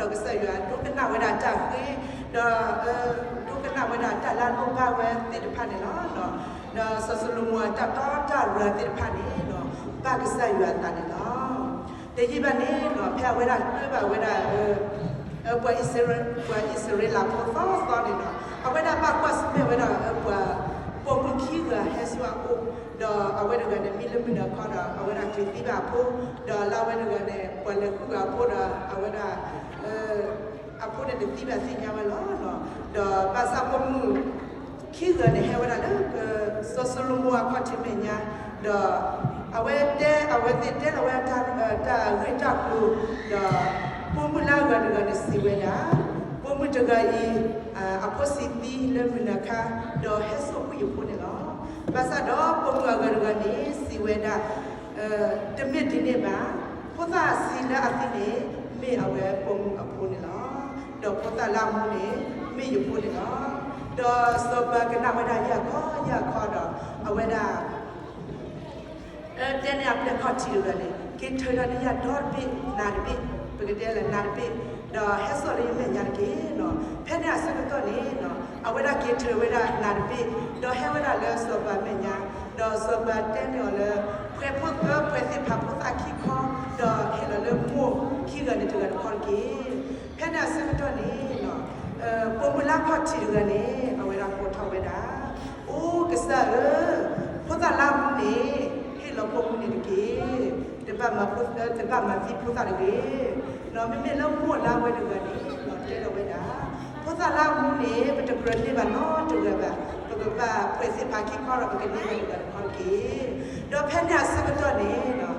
ဒီးကစၢ်ယွၤဒိကနၣ်ဝဲဒၣ်တၢ်ဃ့, ဒီး ဒိကနၣ်ဝဲဒၣ်တၢ်လၢအလိၣ်ဘၣ်ဝဲသ့ၣ်တဖၣ်န့ၣ်လီၤ. ဒီးစီၤၡလိၤမိၣ်အတၢ်တီတၢ်ရၤသ့ၣ်တဖၣ်န့ၣ် ဘၣ်ကစၢ်ယွၤအသးန့ၣ်လီၤ. တယံာ်ဘၣ်န့ၣ် ဖဲအဝဲဒၣ်တၢၢ်ဘၣ်ဝဲဒၣ် ပှၤအံၣ်စရ့လးဖိသီသီန့ၣ်လီၤ, အဝဲဒၣ်ဘၣ်ကွၢ်ဆၢၣ်မဲာ်ဝဲဒၣ်ပှၤပိာ်မုၣ်ခံဂၤဟဲဆူအအိၣ်, ဒီးအဝဲတဂၤန့ၣ် မံလၢမုၢ်နၤခီဒီး အဝဲဒၣ်ကျံၤသံဘၣ်အဖိ, ဒီးလၢအဝဲတဂၤန့ၣ် ပှၤလဲၤဃုဂၤအဖိဒီး အဝဲဒၣ် အဖိန့ၣ်တသံဘၣ်သ့ၣ်ညါဝဲလီၤ. ဒီးဘၣ်ဆၣ်ပိာ်မုၣ်ခံဂၤန့ၣ် ဟဲဝဲဒၣ်လၢ စီၤၡလိၤမိၣ်အခီၣ်ထံးမဲာ်ညါ, ဒီးအဝဲတဲ အဝဲသ့ၣ်တဲလီၤဝဲဒၣ်တၢ်ဂ့ၢ်တၢ်ကျိၤ, ဒီးပိာ်မုၣ်လၢအဂၤတဂၤန့ၣ်စံးဝဲဒၣ်, ပိာ်မုၣ်တဂၤအံၤ အဖိဆံးသံလၢမုၢ်နၤခါ, ဒီးဟဲစိာ်ကွံာ်ယဖိန့ၣ်လီၤ. ဘၣ်ဆၣ်ဒီးပိာ်မုၣ်အဂၤတဂၤန့ၣ် စံးဝဲဒၣ် တမ့ၢ်ဒ်န့ၣ်ဘၣ်, ဖိသၣ်ဆံးလၢအသံန့ၣ် မ့ၢ်အဝဲပိာ်မုၣ်အဖိန့ၣ်လီၤ. ဒီးဖိသၣ်လၢအမူန့ၣ် မ့ၢ်ယဖိန့ၣ်လီၤ. ဒီးစီၤပၤကနၣ်ဝဲဒၣ်ယၢ်ခီယၢ်ခီဒီး အဝဲဒၣ် တဲန့ၢ်အပျဲၢ်ခီၣ်ထံးတဂၤန့ၣ် က့ၤထၢၣ်ဒီးနယၢ်ဒီတဘ့ၣ်နးတဘ့ၣ်, ပကတဲလၢနးတဘ့ၣ်, ဒီးဟဲစိာ်လၢယမဲာ်ညါတက့ၢ်. ဖဲန့ၣ်အဆၢကတီၢ်န့ၣ် အဝဲဒၣ်က့ၤထၢၣ်ဝဲဒၣ်နးတဘ့ၣ်, ဒီးဟဲဝဲဒၣ်လၢစီၤပၤမဲာ်ညါ, ဒီးစီၤပၤတဲန့ၢ်အီၤလၢ ဖှဲးဖိသၢ ဖှဲးသ့ၣ်ဖးဖိသၣ်ခံခီ, ဒီးဟ့ၣ်လီၤလၢမိၢ်ခံဂၤန့ၣ်တဂၤတခီတက့ၢ်. ဖဲန့ၣ်အဆၢကတီၢ်န့ၣ် ပိာ်မုၣ်လၢခီၣ်ထံးတဂၤန့ၣ် အဝဲဒၣ်ကိးထီၣ်ဝဲဒၣ်, အိၣ်ကစၢ်ဧၢ, ဖိသၣ်လၢအမူန့ၣ် ဟ့ၣ်လီၤပိာ်မုၣ်န့ၣ်တက့ၢ်. တဘၣ်မၤဖိ, တဘၣ်မၤသံဖိသၣ်တဂ့ၤ. မ့မ့ၢ်လၢမိၢ်လၢအဝဲတဂၤန့ၣ် တဲလီၤဝဲဒၣ်, ဖိသၣ်လၢအမူန့ၣ် ပတကြၢးန့ၢ်ဘၣ်နီတဂၤဘၣ်, ပကဘၣ်ဖှဲးသ့ၣ်ဖးခံခီဒီး ပကန့ၢ်ဘၣ်တဂၤတခီတက့ၢ်. ဒီးဖဲန့ၣ်အဆၢကတီၢ်န့ၣ်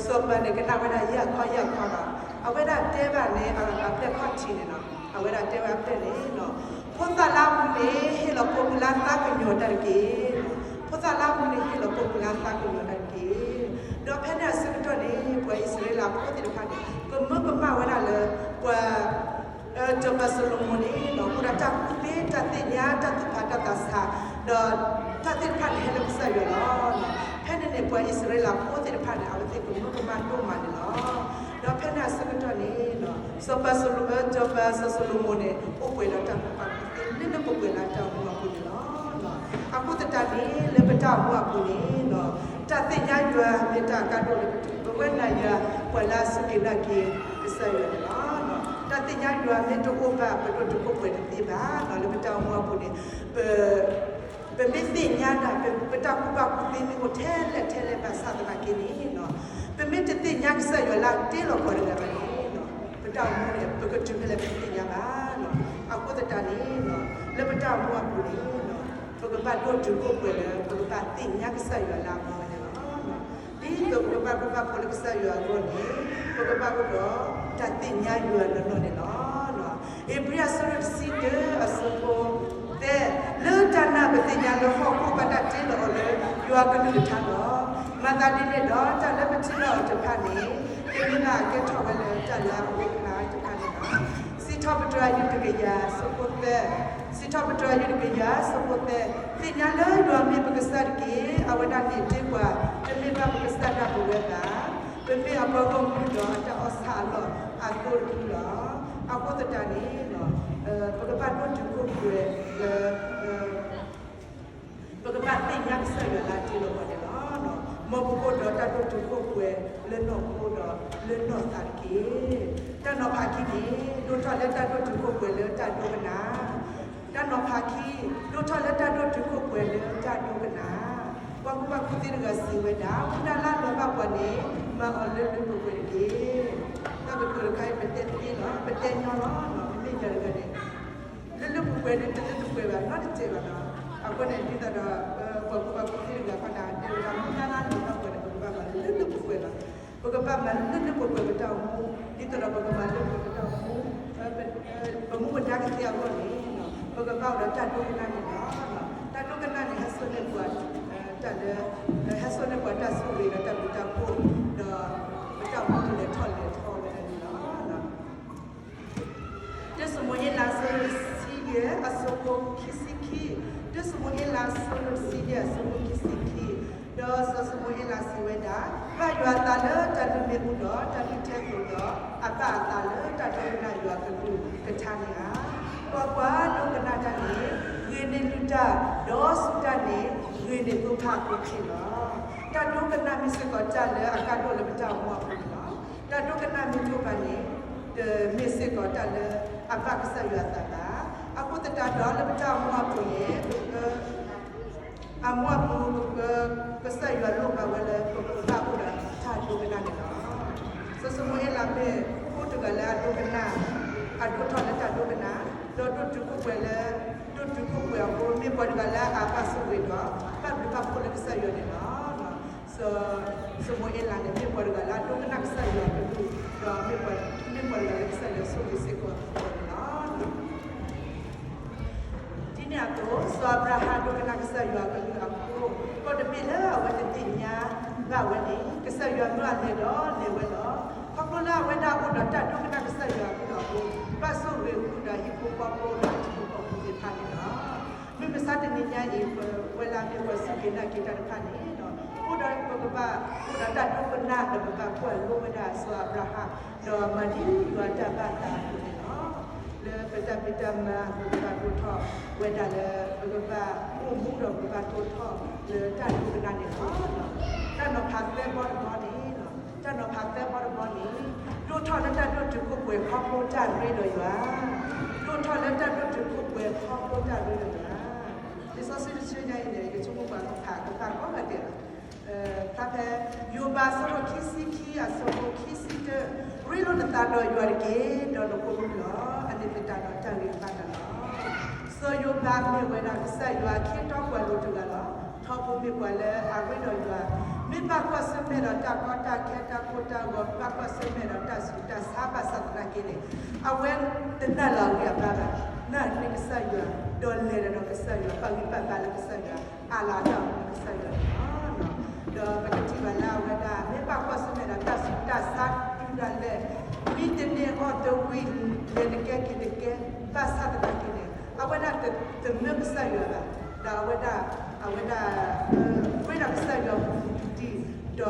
စီၤပၤန့ၣ်ကနၣ်ဝဲဒၣ်ယၢ်ခီယၢ်ခီဒီး အဝဲဒၣ်တဲဘၣ်န့ၣ်အပျဲၢ်ခီၣ်ထံးန့ၣ်လီၤ. အဝဲဒၣ်တဲဝဲအပျဲၢ်န့ၣ်, ဖိသၣ်လၢအမူန့ၣ် ဟ့ၣ်လီၤပိာ်မုၣ်လၢသးကညီၤတၢ်တက့ၢ်. ဖိသၣ်လၢအမူန့ၣ် ဟ့ၣ်လီၤပိာ်မုၣ်လၢသးကညီၤတၢ်တက့ၢ်. ဒီးဖဲန့ၣ်အဆၢကတီၢ်န့ၣ် ပှၤအံၣ်စရ့လးဖိသ့ၣ်တဖၣ်န့ၣ် ကမၢကမၣ်ဝဲဒၣ်လၢ ပှၤ စီၤပၤစီၤၡလိၤမိၣ်န့ၣ် အိၣ်ဒီးတၢ်ကူၣ်သ့ တၢ်သ့ၣ်ညါ တၢ်သူၣ်ဖးတၢ်သးဆး, ဒီးတၢ်သ့ၣ်တဖၣ်န့ၣ် ဟဲလၢကစၢ်ယွၤလီၤ. ဖဲန့ၣ်န့ၣ် ပှၤအံၣ်စရ့လးဖိသ့ၣ်တဖၣ်န့ၣ် အဝဲသ့ၣ်ကမၢကမၣ်ဒိၣ်မးန့ၣ်လီၤ. ဒီးဖဲန့ၣ်အဆၢကတီၢ်န့ၣ် စီၤပၤစီၤ, စီၤပၤစီၤၡလိၤမိၣ်န့ၣ် အိၣ်ပှဲၤဒီးတၢ်ကူၣ်ဘၣ်ကူၣ်သ့ လၢလၢပှဲၤပှဲၤလၢတၢ်အိၣ်မူအပူၤန့ၣ်လီၤ. အဃိသတးန့ၣ် လၢပတၢ်အိၣ်မူအပူၤန့ၣ် တၢ်သ့ၣ်ညါယွၤမ့ၢ်တၢ်အကါဒိၣ်လၢပဝဲနၤယၤ ပှၤလၢအစူၢ်က့ၤနာ်က့ၤကစၢ်ယွၤန့ၣ်လီၤ. တၢ်သ့ၣ်ညါယွၤမ့ၢ်တအိၣ်ဘၣ် ပဒိၣ်တုာ်ခိၣ်ပှဲၤတသ့ဘၣ်. လၢပတၢ်အိၣ်မူအပူၤန့ၣ် ပ ပမ့ၢ်သ့ၣ်ညါတၢ် ပတၢ်ကူၣ်ဘၣ်ကူၣ်သ့မ့ၢ်အိၣ်ထဲလဲၣ်ထဲလဲၣ်ဘၣ်ဆၣ်သနာ်က့န့ၣ် ပမ့ၢ်တသ့ၣ်ညါကစၢ်ယွၤလၢအတ့လီၤပှၤတဂၤဘၣ်န့ၣ် ပတၢ်အိၣ်မူန့ၣ် ပကတုၤဖဲလဲၣ်ပတသ့ၣ်ညါဘၣ်. အဃိသတးန့ၣ် လၢပတၢ်အိၣ်မူအပူၤန့ၣ် ပကဘၣ်ဒိၣ်တုာ်ခိၣ်ပှဲၤလၢ ပကဘၣ်သ့ၣ်ညါကစၢ်ယွၤလၢအမူဝဲန့ၣ်လီၤ. ဒ်သိးပကဘၣ်ဒိၣ်ဘၣ်ဖိးလၢကစၢ်ယွၤအဂီၢ်န့ၣ် ပကဘၣ်အိၣ်ဒီးတၢ်သ့ၣ်ညါယွၤနီၢ်နီၢ်န့ၣ်လီၤ. ဧ့ၤဘြံၤအဆၢဒိၣ်တဆံတၢ အဆၢဖိသၢ, လၢတၢ်နာ်ပသ့ၣ်ညါလၢဟီၣ်ခိၣ်ဘၣ်တၢ်တ့လီၤအီၤလၢယွၤကလုၢ်ကထါလီၤ. မၤသးဒ်န့ၣ်ဒီး တၢ်လၢပထံၣ်ဘၣ်အီၤတဖၣ်န့ၣ် တမ့ၢ်ဘၣ်အကဲထီၣ်ဝဲလၢတၢ်လၢအအိၣ်အကျါတဖၣ်န့ၣ်လီၤ. စံးထီၣ်ပတြၢၤအယုၢ်တကယၤ အဆၢဖိသၢ, စံးထီၣ်ပတြၢၤအယုၢ်တကယၤ အဆၢဖိသၢ, သ့ၣ်ညါလၢယွၤမ့ၢ်ပကစၢ်တက့ၢ်. အဝဲဒၣ်န့ၣ်တ့ပှၤ တမ့ၢ်ဘၣ်ပကစၢ်ဒၣ်ပဝဲဘၣ်. ပမ့ၢ်အပှၤဂီၢ်မုၢ်ဒီးအတၢ်အီၣ်ဆၣ်အလီၢ်အသိတဖုလီၤ. အဃိသတးန့ၣ် ပကဘၣ်ဒိၣ်တုာ်ခိၣ်ပှဲၤလၢ ပကဘၣ်သ့ၣ်ညါကစၢ်ယွၤလၢအတ့လီၤပှၤန့ၣ်လီၤ. မ်ပကအိၣ်ဒီးတၢ်ဒိၣ်တုာ်ခိၣ်ပှဲၤလၢနီၢ်ခိဒီးလၢနီၢ်သးတက့ၢ်. တၢ်နီၤဖးခံန့ၣ် ဒိၣ်ထီၣ်လၢတၢ်ဒိၣ်တုာ်ခိၣ်ပှဲၤလၢတၢ်ဒိကနၣ် တၢ်နီၤဖးခံ ဒိၣ်ထီၣ်လၢတၢ်ဒိၣ်တုာ်ခိၣ်ပှဲၤလၢတၢ်ဒိကနၣ်. ပှၤကူၣ်ဘၣ်ကူၣ်သ့တဂၤစံးဝဲဒၣ် ဝံဒၣ်လၢအလီၤဘၣ်ပှၤန့ၣ် မၤအီၤလၢလၢပှဲၤပှဲၤတက့ၢ်. တၢ်ကတိၤတခါအံၤ ပတဲသ့လီၤ ပတဲညီလီၤ. မ့မ့ၢ်ယၤတဂၤန့ၣ် လၢလၢပှဲၤပှဲၤန့ၣ် တလၢတပှဲၤဘၣ် နီတစဲးဘၣ်နီၤ. အဃိန့ၣ် ဒ်သိးဒီး ပှၤကူၣ်ဘၣ်ကူၣ်သ့တဂၤဃီန့ၣ် တဲဝဲဒၣ် မ့ၢ်လၢလၢပှဲၤပှဲၤန့ၣ် ပကဘၣ်မၤလၢလၢပှဲၤပှဲၤလီၤ. ပကဘၣ်မၤလၢလၢပှဲၤပှဲၤပတၢ်အိၣ်မူ ဒ်သိးဒီးပကမၤလၢပှဲၤပတၢ်အိၣ်မူ ပမူပဒါကသ့အဂီၢ်န့ၣ် ပကဘၣ်အိၣ်ဒီးတၢ်ဒိကနၣ်န့ၣ်လီၤ. တၢ်ဒိကနၣ်န့ၣ် ဟဲစိာ်န့ၢ်ပှၤ တၢ်လၢ ဟဲစိာ်န့ၢ်ပှၤတၢ်ဆိၣ်ဂ့ၤဒီးတၢ်ဘျုးတၢ်ဖှိၣ် ဒီးပတၢ်အိၣ်မူလဲၤထီၣ်လဲၤထီဝဲဒၣ်န့ၣ်လီၤ. တၢၡမူၤအ့လး အဆၢဒိၣ်တဆံယဲၢ် အဆၢဖိခံဆံခံ, တၢၡမူၤအ့လး အဆၢဒိၣ်တဆံယဲၢ် အဆၢဖိခံဆံခံ, ဒီး ဒီးစီၤၡမူၤအ့လးစံးဝဲဒၣ်, ဘၣ်ယွၤအသးလၢတၢ်လုၢ်မ့ၣ်အူဒီးတၢ်လုၢ်ထဲသိးဒီး အဘၣ်အသးလၢတၢ်ဒိကနၣ်ယွၤကလုၢ်ကထါန့ၣ်ဧါ. ကွၢ်ကွၢ်, ဒိကနၣ်တၢ်န့ၣ် ဂ့ၤန့ၢ်လုၢ်တၢ်, ဒီးစူၢ်တၢ်န့ၣ် ဂ့ၤန့ၢ်သိဖါအဃိလီၤ. တၢ်ဒိကနၣ်မ့ၢ်စ့ၢ်ကီးတၢ်လၢအကါဒိၣ်လၢပတၢ်အိၣ်မူအပူၤန့ၣ်လီၤ. တၢ်ဒိကနၣ်မ့ၢ်တအိၣ်ဘၣ်န့ၣ် တမ့ၢ်စ့ၢ်ကီးတၢ်လၢအဘၣ်ကစၢ်ယွၤအသးဘၣ်. အဃိသတးဒီးလၢပတၢ်အိၣ်မူအပူၤန့ၣ် အမူအပူၤ ကစၢ်ယွၤလိၣ်ဘၣ်ဝဲလၢပကဘၣ်အိၣ်ဒီးတၢ်ဒိကနၣ်န့ၣ်လီၤ. စီၤၡမူၤအ့လးမ့ၢ်ဖိတဂၤလၢအဒိကနၣ်, အဒိၣ်ထီၣ်လၢတၢ်ဒိကနၣ်, ဒီးဒိၣ်တုာ်ခိၣ်ပှဲၤလၢ, ဒိၣ်တုာ်ခိၣ်ပှဲၤအဃိ မ့ၢ်ပှၤတဂၤလၢအဘၣ်ဆိၣ်ဂ့ၤဒီး ဘၣ်ဘျုးဘၣ်ဖှိၣ်လၢကစၢ်ယွၤန့ၣ်လီၤ. စီၤ, စီၤၡမူၤအ့လးန့ၣ် မ့ၢ်ပှၤတဂၤလၢအဒိကနၣ်ကစၢ်ယွၤအကလုၢ်, ဒီးမ့ၢ်ပှၤ, မ့ၢ်ပှၤတဂၤလၢကစၢ်ယွၤဆိၣ်ဂ့ၤစ့ၢ်ကီးအဃိန့ၣ်လီၤ. ဒ်န့ၣ်အသိး စီၤအၤဘြၤဟၣ်ဒိကနၣ်ကစၢ်ယွၤအကလုၢ်အဃိ, ဒီးတမ့ၢ်လၢအဝဲတသ့ၣ်ညါဘၣ်ဝဲန့ၣ် ကစၢ်ယွၤမၢအလဲၤဒီးလဲၤဝဲလီၤ. ခီဖျိလၢအဝဲဒၣ်အိၣ်ဒီးတၢ်ဒိကနၣ်ကစၢ်ယွၤအကလုၢ်အဃိ, ဘၣ်ဆိၣ်ဂ့ၤဃုာ်ဒီးဟံၣ်ဖိဃီဖိဒီးထံဖိကီၢ်ဖိသ့ၣ်တဖၣ်န့ၣ်လီၤ. မုၢ်မဆါတနံၤညါအံၤ ပဝဲလၢအမ့ၢ်ပှၤစူၢ်က့ၤနာ်က့ၤတၢ်တဖၣ်န့ၣ်, အိၣ်ဒီးပကဘၣ်အိၣ်ဒီးတၢ်ဒိကနၣ်ဒီးပဘၣ်ကွၢ်လိဝဲဒၣ်စီၤအၤဘြၤဟၣ်, ဒီးမၤဒ်ယွၤတၢ်ဘၣ်သးအသိးန့ၣ်လီၤ. လၢပတၢ်ဖံးတၢ်မၤ ပကဘၣ်ဒိၣ်ထီၣ်ဝဲဒၣ်လၢ ပကဘၣ်အိၣ်မူဒီးပကဘၣ်ဒိၣ်ထီၣ်လၢတၢ်ဒိကနၣ်န့ၣ်လီၤ. တၢ်နီၤဖးသၢဘီတဘီန့ၣ်, တၢ်နီၤဖးသၢဘီတဘီန့ၣ်, ဒိၣ်ထီၣ်လၢတၢ်ဒိၣ်တုာ်ခိၣ်ပှဲၤခီဖျိတၢ်ရ့ဒီးယွၤ, ဒိၣ်ထီၣ်လၢတၢ်ဒိၣ်တုာ်ခိၣ်ပှဲၤခီဖျိတၢ်ရ့ဒီးယွၤ. လံာ်စီဆှံတဆၢညါအံၤန့ၣ် ယဆိကမိၣ်ပှၤကဖးကဖးကိးဂၤဒဲးလီၤ. ဖျါဖဲ ယိၤဘးအဆၢဒိၣ်ခံဆံခံအဆၢဖိခံဆံတၢ, ရ့လိာ်နသးဒီးယွၤတက့ၢ်, ဒီးနဖိမုၣ်လီၤ. အန့ၣ်သတးဒီးတၢ်ဂ့ၤကဘၣ်နၤလီၤ. စီၤယိၤဘးမ့ၢ်ဝဲဒၣ်ကစၢ်ယွၤအခ့အတီပှၤလိၤတဂၤလီၤ. ထီဘိမ့ၢ်ပှၤလၢအရ့ဒီးယွၤ, မ့ၢ်ဘၣ်ကွၢ်ဆၢၣ်မဲာ်ဒီးတၢ်ကီတၢ်ခဲတၢ်ကိၢ်တၢ်ဂီၤ, ဘၣ်ကွၢ်ဆၢၣ်မဲာ်ဒီးတၢ်ဆူးတၢ်ဆါဘၣ်ဆၣ်သနာ်က့န့ၣ်, အဝဲတနာ်လၢအဂံၢ်အဘါဘၣ်, နာ်န့ၢ်ကစၢ်ယွၤ, ဒီးလဲၤဒီးကစၢ်ယွၤ, ပာ်ဂံၢ်ပာ်ဘါလၢကစၢ်ယွၤ, အးလီၤအတၢ်အိၣ်မူလၢကစၢ်ယွၤန့ၣ်လီၤ. ဒီးပကထံၣ်ဘၣ်လၢအဝဲဒၣ် မ့ၢ်ဘၣ်ကွၢ်ဆၢၣ်မဲာ်ဒီးတၢ်ဆူးတၢ်ဆါတုၤဒၣ်လဲာ်, မံတန့ၢ်အီၣ်တဝံၤ, လဲၤတကဲက့ၤတကဲ, ဘၣ်ဆၣ်သနာ်က့န့ၣ်, အဝဲဒၣ်တ, တမၢကစၢ်ယွၤဘၣ်, ဒီးအဝဲဒၣ်, အဝဲဒၣ်, ရ့ဒီးကစၢ်ယွၤပူၤဒံး, ဒီးတ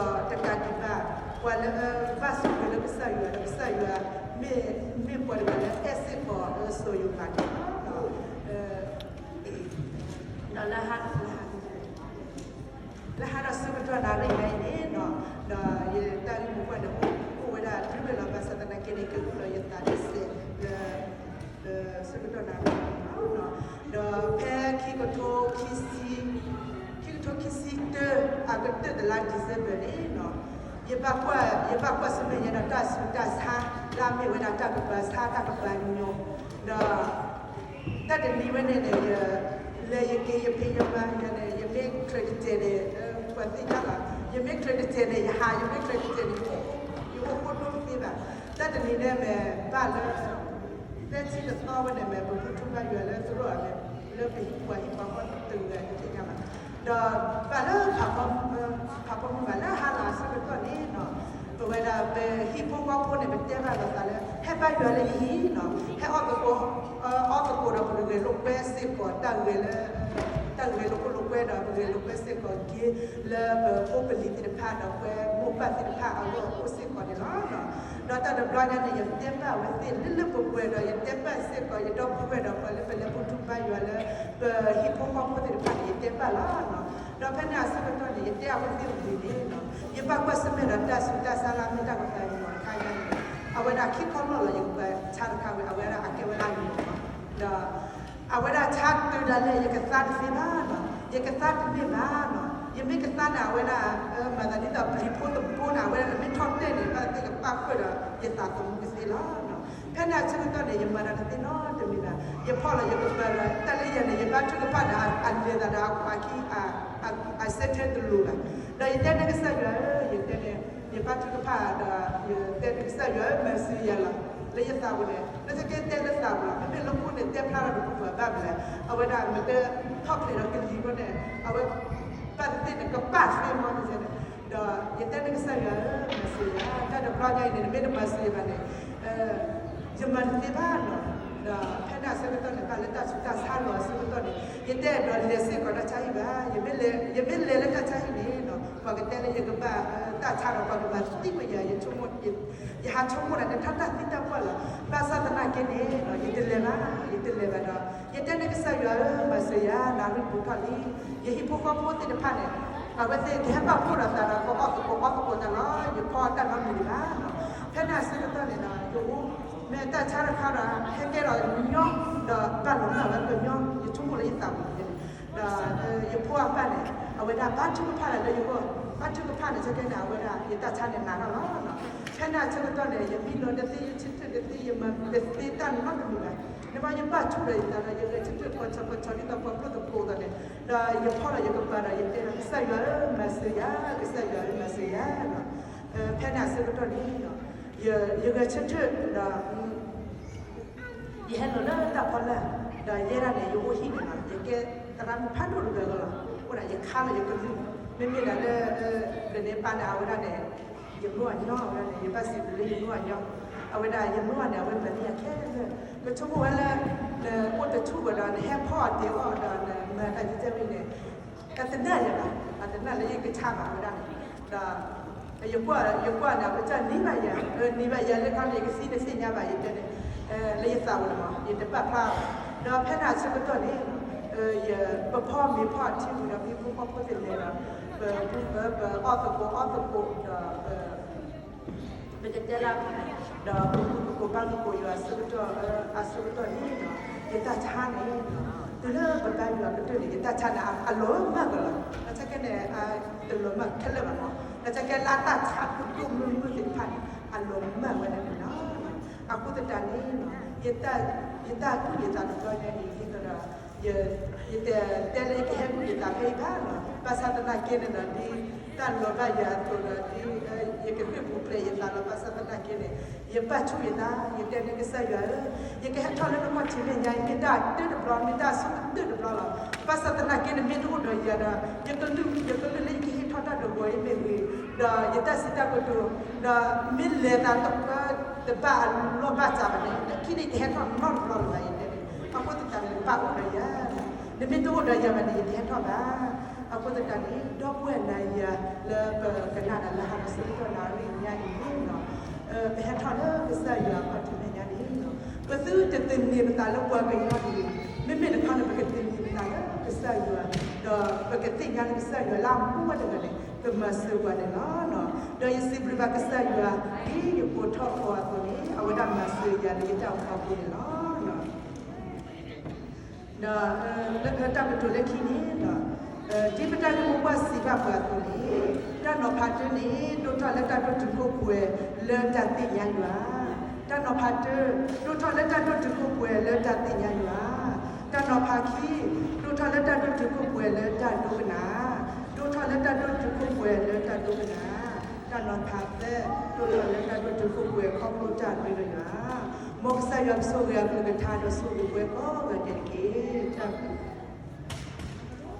ကးဒံးဘၣ်, ပှၤလၢဘၣ်ဆိၣ်ဂ့ၤလၢကစၢ်ယွၤဒီးကစၢ်ယွၤ, မ့ၢ်ပှၤတဂၤလၢအဲၣ်စ့ၢ်ကီးစီၤယိၤဘးန့ၣ်လီၤ. ဒီးလၢဟါ, လၢဟါဒီးဆၢကတီၢ်နၣ်ရံၣ်ညါအံၤန့ၣ်, ဒီးယတၢ်ဂ့ၢ်မိၢ်ပှၢ်န့ၣ် အိၣ်ဝဲဒၣ်တုၤဝဲလီၤ ဘၣ်ဆၣ်သနာ်က့န့ၣ် ကအိၣ်လီၤယသးတစဲးလၢ ဆၢကတီၢ်နၣ်ရံၣ်န့ၣ်လီၤ. ဒီးဖဲခံကထိခံဆံ, ခံကထိခံဆံတၢ အကတၢၢ်တလါ December န့ၣ်, ယဘၣ်ကွၢ်, ယဘၣ်ကွၢ်ဆၢၣ်မဲာ်ညါဒီးတၢ်ဆူးတၢ်ဆါ, လၢအမ့ၢ်ဝဲဒၣ်တၢ်ကပၤဆါတၢ်ကပၤညိ, ဒီး တၢ်တနံၤဝဲန့ၣ်န့ၣ်, လဲၤယက့ၤယဖံးယမၤယၤန့ၣ် ယမ့ၢ်ချၢးတစဲးန့ၣ်, ပှၤသ့ၣ်ညါလီၤ, ယမ့ၢ်ချၢးတစဲးန့ၣ် ယဟး, ယမ့ၢ်ချၢးတစဲးန့ၣ် ယအိၣ်ဃိဒိၣ်တသ့ဘၣ်. တၢ်တနံၤန့ၣ်မ့ၢ်ဘၣ်လၢ သၢဆံတသီဝဲန့ၣ်မ့ၢ် ပဘူၣ်ထီၣ်ဘါယွၤလၢသရိာ်အမဲာ်, လၢပဟံၣ်ပှၤဟံၣ်ပှၤဃီတဂၤတသ့ၣ်ညါဘၣ်. ဒီးဘၣ်လၢ ဖးဖီမုၢ်ဘၣ်လၢဟါလီၤအဆၢကတီၢ်န့ၣ်, ပဝဲဒၣ်ပဟံၣ်ဖိဃီဖိန့ၣ် ပတဲဘၣ်လိာ်သးလၢ ဟဲဘါယွၤလၢယဟံၣ်န့ၣ်, ဟဲအီၣ်သကိး, အီၣ်သကိးဒီးပကဂဲၤလိာ်ကွဲစ့ၢ်ကီးတၢ်ဂဲၤလၢ, တၢ်ဂဲၤလိာ်ကွဲဒီး ပဂဲၤလိာ်ကွဲစ့ၢ်ကီးက့ၤလၢပဖိပလံၤသ့ၣ်တဖၣ်ဒီးပှၤမိၢ်ပၢ်သ့ၣ်တဖၣ်အဂီၢ်အဃိစ့ၢ်ကီးန့ၣ်လီၤ. ဒီးတၢ်တဘျီညါန့ၣ် ယတဲဘၣ်အဝဲသ့ၣ်လၢလၢပှဲၤပှဲၤဒီး ယတဲဘၣ်စ့ၢ်ကီး ယဒီပုၢ်ဝဲၢ်ဒီးပှၤလၢပလဲၤဘူၣ်ထီၣ်ဘါယွၤလၢ ပဟံၣ်ဖိဃီဖိသ့ၣ်တဖၣ်န့ၣ် ယတဲဘၣ်လီၤ. ဒီးဖဲန့ၣ်အဆၢကတီၢ်န့ၣ် ယတဲအဝဲသ့ၣ်ဝံၤန့ၣ်, ယဘၣ်ကွၢ်ဆၢၣ်မဲာ်ဒီးတၢ်ဆူးတၢ်ဆါလၢအမ့ၢ်တၢ်ကပၤညိတခါညါန့ၣ်, အဝဲဒၣ်ခံခီလီၢ်လီၤ ယကပၤဆါတခါဝဲ အဝဲဒၣ်အကဲဝဲဒၣ်ညိမး, ဒီး အဝဲဒၣ်ဆါတုၤဒၣ်လဲာ် ယကသါတသ့ဘၣ်န့ၣ်, ယကသါတန့ၢ်ဘၣ်န့ၣ်, ယမ့ၢ်ကသါန့ၣ် အဝဲဒၣ်, မၤသးဒ်သိးပျံၤဖိသဘိန့ၣ် အဝဲဒၣ်မ့ၢ်ထီၣ်တဲာ်န့ၣ် ဘၣ်သ့ၣ်ကပၣ်ဃုာ်ဒီး ယသးသမူကသ့လီၤ. ဖဲန့ၣ်အဆၢကတီၢ်န့ၣ် ယမၤတၢ်တသ့နီတမံၤဘၣ်, ယဖီၣ်လီၤယကပၤဒီး တၢ်လၢယၤန့ၣ် ယဘါထုကဖၣ်ဒီးအလဲၤသးဒီးအခံ, အစဲထဲတလိၤဘၣ်, ဒီးယတဲန့ၢ်ကစၢ်ယွၤဧၢ, ယတဲန့ၣ်, ယဘါထုကဖၣ်ဒီး ယတဲန့ၢ်ကစၢ်ယွၤဧၢ မၤစၢၤယၤလီၤ. လၢယသးပူၤန့ၣ် လၢတကဲတဲလၢသးပူၤလီၤ, မ့မ့ၢ်လၢခိန့ၣ် တဲဖျါထီၣ်တပူၤပှၤဘၣ်မလဲၣ်, အဝဲဒၣ်မ့ၢ်တထီၣ်ဖျဲးဒီးကလံၤဖိန့ၣ် အဝဲ ဘၣ်သ့ၣ်သ့ၣ်န့ၣ် ကပၣ်သ့မီၢ်န့ၣ်, ဒီးယတဲန့ၢ်ကစၢ်ယွၤဧၢ မၤစၢၤယၤ, တၢ်တဘျီညါအံၤန့ၣ် နမ့ၢ်တမၤစၢၤယၤဘၣ်န့ၣ် ယမၤတသ့ဘၣ်န့ၣ်, ဒီးဖဲန့ၣ်အဆၢကတီၢ်န့ၣ် ဘၣ်လၢတၢ်ဆူးတၢ်ဆါလီၤအဆၢကတီၢ်န့ၣ် ယတအဲၣ်ဒိးလဲၤစ့ၢ်ကီးတၢ်ဆါဟံၣ်ဘၣ်, ယမ့ၢ်လဲၤလၢတၢ်ဆါဟံၣ်န့ၣ် ပှၤကတဲလၢယကဘၣ်တၢ်ဆါဒီးပှၤကမၤသံကွံာ်ယၤ, ယဆိကမိၣ်, ယဟးဆိကမိၣ်ဒၣ်န့ၣ် ထီၣ်တၢ်သံတၢ်ပှၢ်လီၤ. ဘၣ်ဆၣ်သနာ်က့န့ၣ် ယတလဲၤဘၣ်, ယတလဲၤဘၣ်ဒီး ယတဲန့ၣ်ကစၢ်ယွၤဧၢ မၤစၢၤယၤ, နၣ်ရံၣ်ပူၤထီၣ်လံ, ယဟံၣ်ဖိဃီဖိသ့ၣ်တဖၣ်န့ၣ် အဝဲသ့ၣ်ကဟဲဘၣ်ဖှိၣ်ဒီးသးဒီး ကအီၣ်သကိးအီသကိးတၢ်လီၤ. ယဖီအတၢ်နီတမံၤဒံးဘၣ်. ဖဲန့ၣ်အဆၢကတီၢ်န့ၣ်ဒီး ယအိၣ်မ့ၢ်တၢ်ဆါတခါဒီး ဟဲကဲဒီးညီ, ဒီးဘၣ်လီၤမၢ်ဝဲကညီ, ယဆိကမိၣ်လၢယသးပူၤန့ၣ် ဒီးယဖိအပၢ်န့ၣ် အဝဲဒၣ်ဘါထုကဖၣ်လၢယဂီၢ်, ဘါထုကဖၣ်န့ၣ် ဆၢကဲန့ၣ် အဝဲဒၣ် ယတၢ်ဆါန့ၣ်နးထီၣ်လီၤ. ဖဲန့ၣ်အဆၢကတီၢ်န့ၣ် ယမံလီၤတသ့, ယဆၢထၢၣ်တသ့, ယမၤတသ့တၢ်နီတမံၤဘၣ်. နဘၣ်ယဘၣ်ဆူၣ်ဒီးယသးဒီး ယဂဲၤဆၢထၢၣ်ကီၢ်ဆၢကီၢ်ဆၢ ဒ်သိးပှၤဖျိသကိးအသိးန့ၣ်, ဒီးယဖီၣ်လီၤယကပၤဒီး ယတဲဒီး ကစၢ်ယွၤဧၢ မၤစၢၤယၤ, ကစၢ်ယွၤဧၢ မၤစၢၤယၤ. ဖဲန့ၣ်အဆၢကတီၢ်န့ၣ် ယဂဲၤဆၢထၢၣ်ဒီး ယဟဲလီၤလၢတၢ်ဖီလာ်, ဒီးယဲဒၣ်န့ၣ် ယအိၣ်ဟံၣ်န့ၣ်လီၤ, ယကဲသရၣ်မုၣ်ဖးဒိၣ်တဂၤလီၤ. အဃိဒီး ယခါလီၤယကလုၢ်, မ့မ့ၢ်ဒၣ်လၢ ကန့ၢ်ပၢ်န့ၣ် အဝဲဒၣ်န့ၣ် ယမၢအီၤညီ, အဝဲဒၣ်န့ၣ် ယဘၣ်စံးဘျုးလၢယမၢအီၤညီ, အဝဲဒၣ် ယမၢအီၤန့ၣ် အဝဲမၤန့ၢ်ယၤခဲလၢာ်. ကဆိကမိၣ်ဝဲလၢ နအိၣ်တဆူၣ်ဘၣ်ဒီး နဟဲဖီအီၣ်တ့ၢ်အီၣ်ဒီး နမၤတၢ်ယံၤတၢ်ဝံၤန့ၣ် အတနာ်ယၤဘၣ်, အတနာ်လၢယကဆါဘၣ်ဝဲဒၣ်န့ၣ်, ဒီး ယကွၢ်, ယကွၢ်န့ၣ် အဝဲဒၣ်နံၤဘၣ်ယၤ, နံၤဘၣ်ယၤလၢခီန့ၣ် ယကသံတသ့ၣ်ညါဘၣ် ယတဲန့ၣ်, လၢယသးပူၤန့ၣ်မး ယတဘၣ်ဖျါ, ဒီးဖဲန့ၣ်အဆၢကတီၢ်န့ၣ် ပဖီမ့ၤဖီအထံဝံၤဒီး ပဟံၣ်ဖိဃီဖိသ့ၣ်လဲၤဒီး ပအီၣ်သကိးအီသကိးဒီး ပကတဲလၢ ဒီးပဘူၣ်သကိးဘါသကိးယွၤအဆၢကတီၢ်, အဆၢကတီၢ်န့ၣ် ယတၢ်ဆါန့ၣ် တုၤလၢပဘါယွၤကတၢၢ်န့ၣ် ယတၢ်ဆါန့ၣ် အလီၤမၢ်ကလီၤ. တၢ်ဆါကဲန့ၣ် တလီၤမၢ်ခဲလၢာ်ဘၣ်မး, တၢ်ဆါကဲလၢတၢ်ဆါဒိၣ်ဒိၣ်မုၢ်မုၢ်သ့ၣ်တဖၣ်န့ၣ် အလီၤမၢ်ဝဲဒၣ်န့ၣ်လီၤ. အဃိသတးန့ၣ် ယတၢ်ကူၣ်ယသးတဘျီညါအံၤ ဒ်သိးဒီး ယတတဲလၢယကဟဲကူၣ်ယသးဖဲအံၤဘၣ်လီၤ. ဘၣ်ဆၣ်သနာ်က့န့ၣ်ဒီး ဒ်တၢ်လီၤဘၣ်ယၤအသိးဒီး ဒ်ယကဃ့ၢ်ပူၤဖျဲးယသးလီၤ. ဘၣ်ဆၣ်သနာ်က့န့ၣ် ယဘၣ်ဆူၣ်ယသး, ယတဲန့ၣ်ကစၢ်ယွၤဧၢ, ယကဟဲထီၣ်လၢနခီၣ်ထံးမဲာ်ညါအံၤ မ့ၢ်တၢ်တၢတဘျီ, မ့ၢ်တၢ်အဆိကတၢၢ်တဘျီလီၤ. ဘၣ်ဆၣ်သနာ်က့ နမ့ၢ်တအိၣ်ဒီးယၤဒီး ယကလုၢ်, ယကလုၢ်လၢယကဟ့ၣ်ထီၣ်တၢ်တဂီၤအံၤမ့ၢ်ဂ့ၤ, ဒီးယတၢ်စံးတၢ်ကတိၤ, ဒီးမ့ၢ်လဲၤသးတဘၣ်အလီၢ်ဘၣ်စးဘၣ်န့ၣ် လၢခံန့ၣ် ယတဟဲထီၣ်နီတဘျီလၢၤဘၣ် ယတဲန့ၣ်. အဃိသတးန့ၣ် နဘၣ်အိၣ်ဒီးယၤ, နမ့ၢ်တအိၣ်ဒီးယၤဘၣ်န့ၣ် ယတဟဲထီၣ်ဘၣ်. အဃိသတးန့ၣ် ဒီပုၢ်ဝဲၢ်နၤယၤလၢပကနၣ်ဒီးလၢဟါဒီးဆၢကတီၢ်နၣ်ရံၣ်ညါအံၤန့ၣ် ပဟဲထီၣ်လၢကစၢ်ယွၤအခီၣ်ထံးမဲာ်ညါန့ၣ် ပသုတသန့ၤပသးလၢပှၤကညီတဂ့ၤ, မ့မ့ၢ်တခီန့ၣ် ပကသန့ၤပသးလၢကစၢ်ယွၤ, ဒီးပကသ့ၣ်ညါလၢကစၢ်ယွၤလၢအမူဝဲတဂၤန့ၣ် ကမၤစၢၤပှၤန့ၣ်လီၤ. ဒီးယစံးဘျုးဘၣ်ကစၢ်ယွၤ ဒ်ယကိးထီၣ်အီၤအသိးန့ၣ် အဝဲဒၣ်မၤစၢၤယၤလၢယတၢ်အိၣ်ဖှိၣ်အပူၤန့ၣ်လီၤ. ဒီးလၢတၢ်ကတိၤလၢခံန့ၣ်ဒီး ဒ်ပတၢ်ဂ့ၢ်မိၢ်ပှၢ်စံးဘၣ်ပှၤအသိးန့ၣ်, တၢ်နီၤဖးတၢန့ၣ် ဒိၣ်ထီၣ်လၢတၢ်ဒိၣ်တုာ်ခိၣ်ပှဲၤလၢတၢ်သ့ၣ်ညါယွၤ, တၢ်နီၤဖးတၢ ဒိၣ်ထီၣ်လၢတၢ်ဒိၣ်တုာ်ခိၣ်ပှဲၤလၢတၢ်သ့ၣ်ညါယွၤ, တၢ်နီၤဖးခံ ဒိၣ်ထီၣ်လၢတၢ်ဒိၣ်တုာ်ခိၣ်ပှဲၤလၢတၢ်ဒိကနၣ်, ဒိၣ်ထီၣ်လၢတၢ်ဒိၣ်တုာ်ခိၣ်ပှဲၤလၢတၢ်ဒိကနၣ်, တၢ်နီၤဖးသၢ ဒိၣ်ထီၣ်လၢတၢ်ဒိၣ်တုာ်ခိၣ်ပှဲၤခီဖျိတၢ်ရ့ဒီးယွၤ, မ်ကစၢ်ယွၤကဆိၣ်ဂ့ၤအကလုၢ်ကထါဒီးဆိၣ်ဂ့ၤပှၤကိးဂၤဒဲးတက့ၢ်. တၢ်ဘျုး